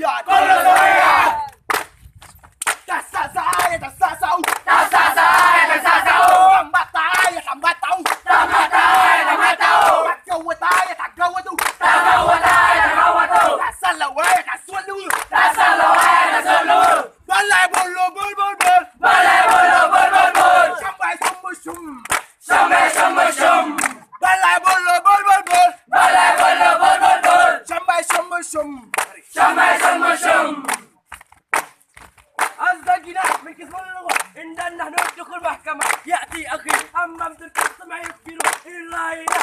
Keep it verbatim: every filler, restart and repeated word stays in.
Kolosoya. Tasasa ya tasasau. Tasasa ya tasasau. Tambata ya tambatau. Tambata ya tambatau. Tagawata ya tagawatu. Tagawata ya tagawatu. Tasalawa ya tasalu. Tasalawa ya tasalu. Balai bolo bol bol bol. Balai bolo bol bol bol. Sampai sumber sum. Sampai sumber sum. Balai bolo bol bol bol. Balai bolo bol bol bol. Sampai sumber sum. Sampai sumber sum. Azagina min kismul lughah. Inda nahnu dukhul mahkamah. Ya'ti akhi. Amam turki semayu biru. Ilaina.